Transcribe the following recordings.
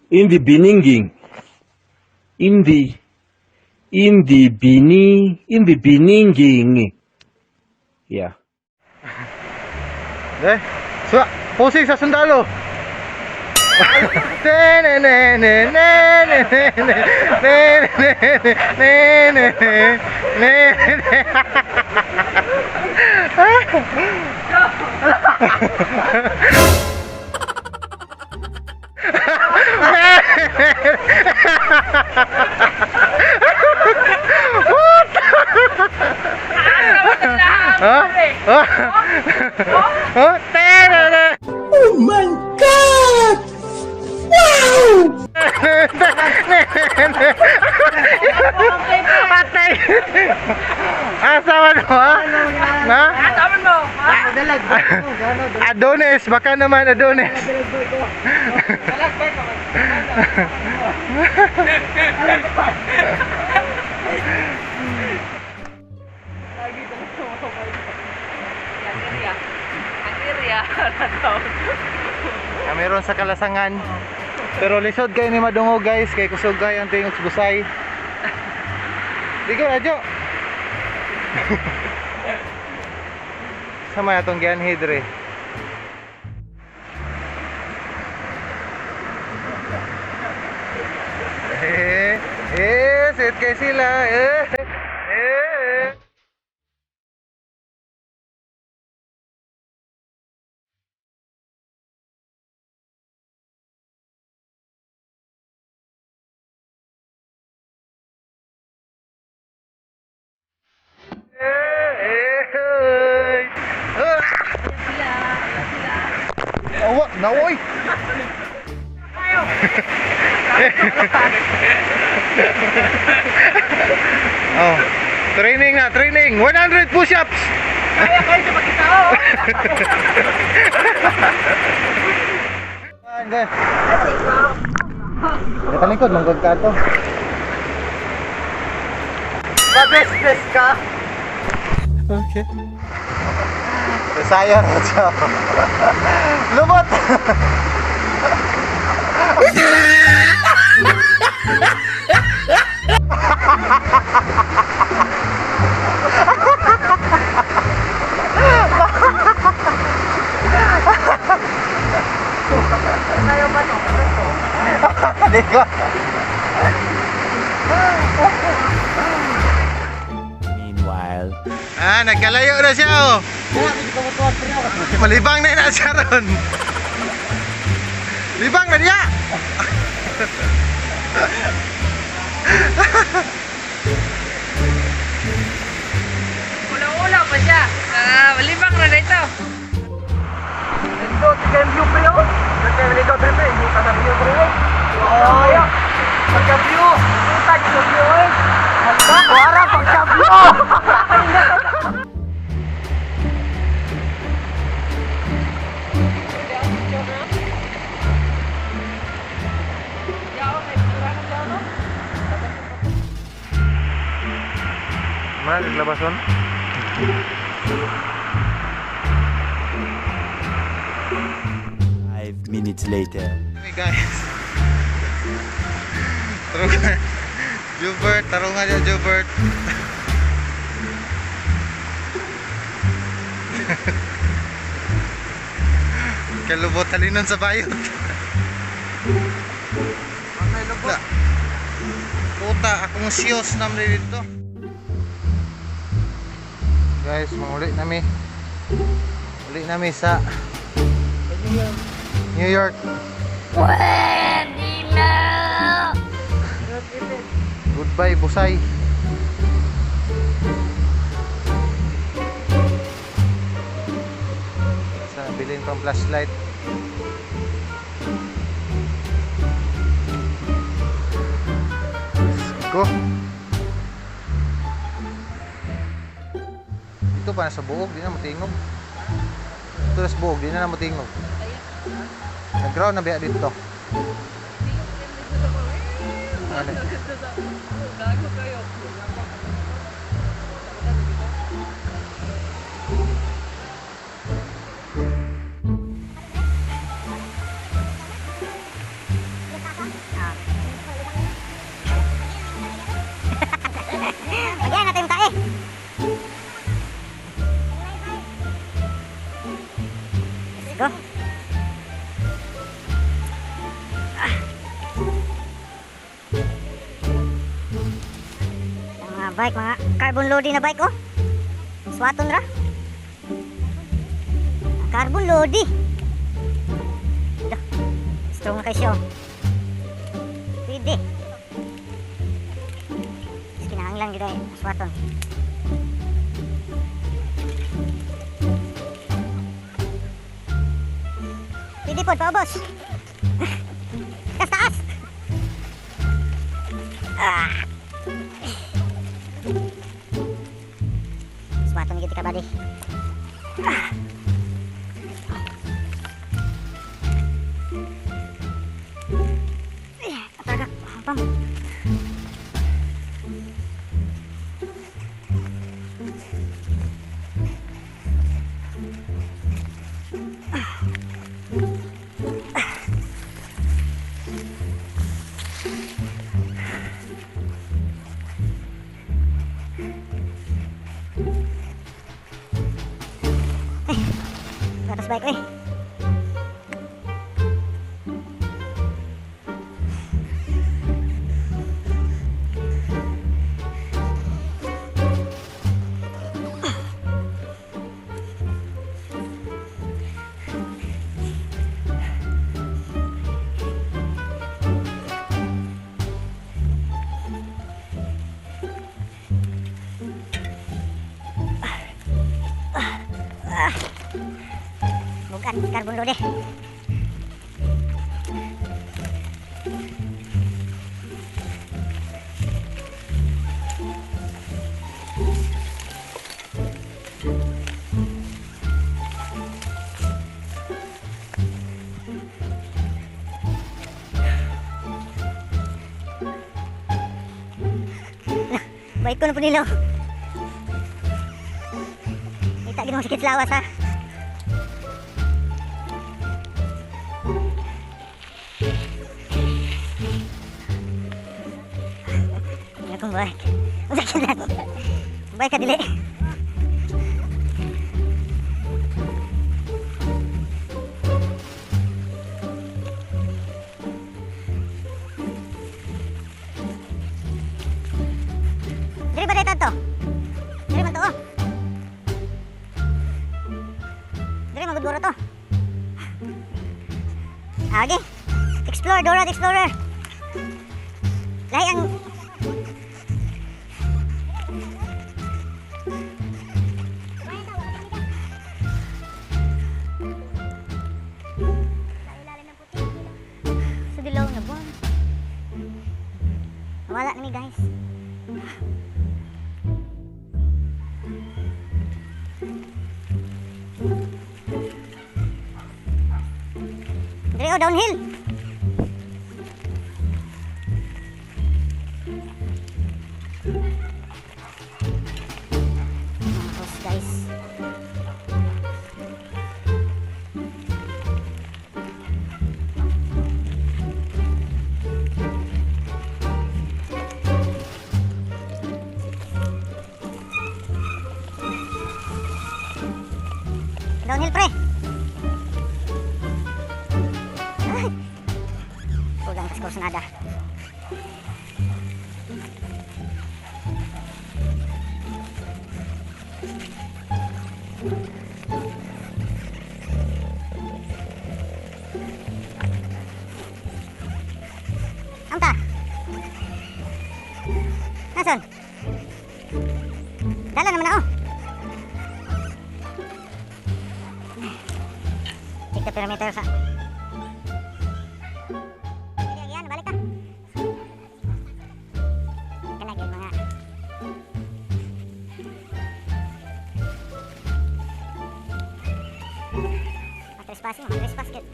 In the beninging. In the in the bini in the beninging. Yeah. Eh, so, posing sa sundalo. Ne ne ne ne ne ne ne ne ne ne ne ne ne. Ha? Ha? Ha? Te ne ne. Oh my God! Wow! Patay! Asa man mo, ha? Na? Tama mo. Adonis, baka naman Adonis. Ang area. Ang area. Ah, meron sa Kalasangan. Pero lisod kayo ni madungog, guys, kay kusog kay ang tingog sa busay. Ligo na, Jo. Sa may atong gianhi dre. Eh, eh, sit kay sila. Eh, eh. Eh, eh. Ah! Awa, naoy. Oh. Training na, training. 100 push-ups. Kaya kayo sa pagkitao. Hindi. Nakalikod, manggag ka to. Pa-best dress ka. Okay. Sayang na siya. Lumot! Tayo ba to? Hindi ko. Meanwhile. Ah, nagkalayo na siya oh. Malibang na na siya ron. Libang na niya. Ulaw-ulaw pa siya. Ah, malibang na na ito. Ito, tika yung view pre oh. Ito pre pre. Hindi ka sa view pre eh. Oh, yeah. Pagka-view. Puta, sa view eh. Hala, wala pagka-view. Mana naglabason? 5 minutes later. Hey guys. Tarungan. Jubert, tarungan niya Jubert. Kalubot talinon sa bayot. Lubot. Puta, akong siyos na dito. Guys, manguli nami. Uli nami sa New York. Pwede na! Goodbye, Busay. Sa bilin pang flashlight. Let's go. Dito pa na sa buog, di na matingog. Dito na sa buog, di na na matingog. Nag-ground na biya dito. Ano? Gago kayo. Bike, mga carbon loading na bike oh. Swaton ra. Carbon loading. Dah. Strong na kayo siya oh. Pwede. Mas kinahanglan gid ay swaton. Pwede po, paubos. Taas, taas. Ah. Swaton gid ka badi. Ah. Eh, Tagak, pam. Gatas bike eh. Bukan carbon load eh. Bike ko na po nila. Kita ginong sikit lawas ha. Ano akong bike? Ang sakit na. Bike ka dili. Diri ba dito to? Diri man to oh. Diri man gud to. Ah, okay. Explore, Dora the Explorer. Lahi ang sa dilaw na buwan. Wala na mi, guys. Diri oh, downhill. Mga house, guys. Downhill, pre. Ay. Kulang tas nada. Amta. Nasan? Dala naman ako. Check the perimeter sa. Sige, yan, balik ka. Kana gyud mga trespassing, mga trespass gyud.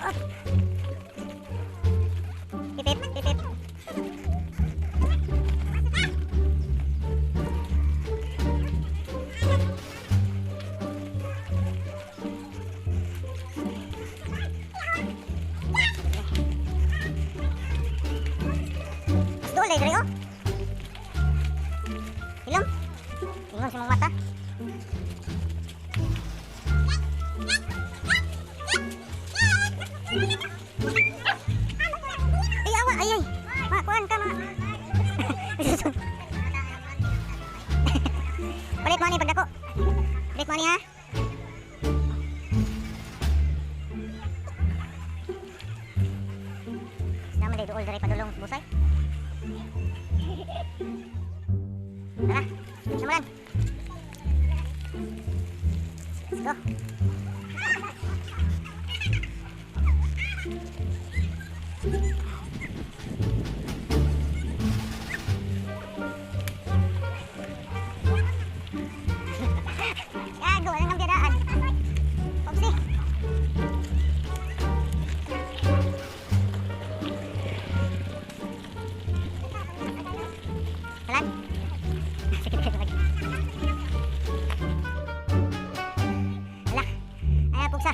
Up. Pipip, pipip. Mas doon diri oh. Ilong. Ingon sa mong mata. Ay, awa, ay, ay. Ma, kuan ka, ma. Break mo ni pagdako. Break mo ni ha. Naman day duol diri padulong busay. Tara, simulan. Let's go. Gago, walang ang biyadaan. Popsi. Talan. Sige, sige, sige. Hala. Ay, pugsa.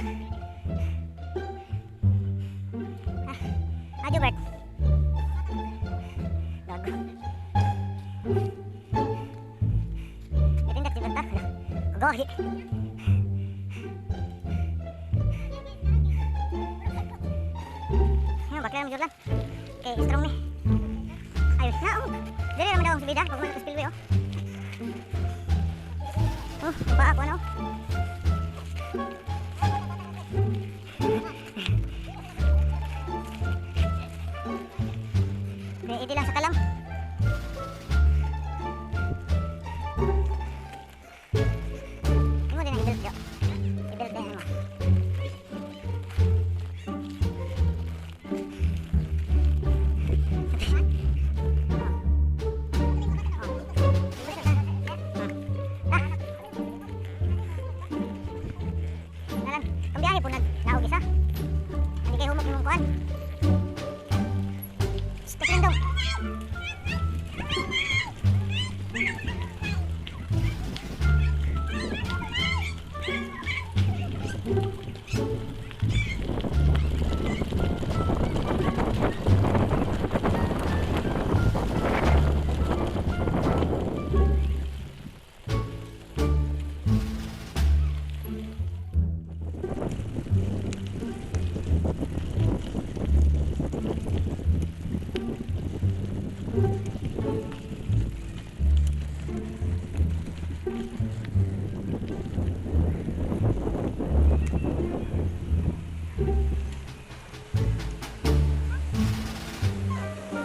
Ah, ah, Gilbert. Gago. Itindak, Gilbert, ah. Hala. Kagahi. Ayun, bakla naman lang. Okay, strong ni. Ayos na, oh. Dili naman daw ang subida. Pag mga spillway, oh. Oh, baba ako, ano? Okay, iti lang sa kalam. Imo din ang i-belt, yo. I-belt din mo. Nalan, ang biyahe po nagnaog isa. Hindi kayo humok yung kuan. Stop lang daw.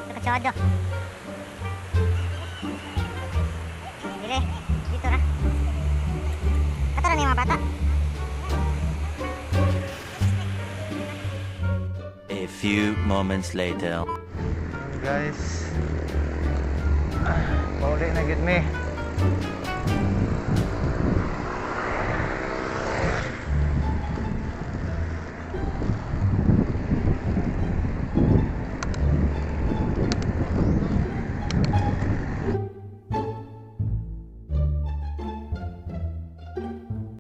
Nakachado. Dire, dito ra. Kato ra ni mga bata. A few moments later. Guys, pauli na gid mi.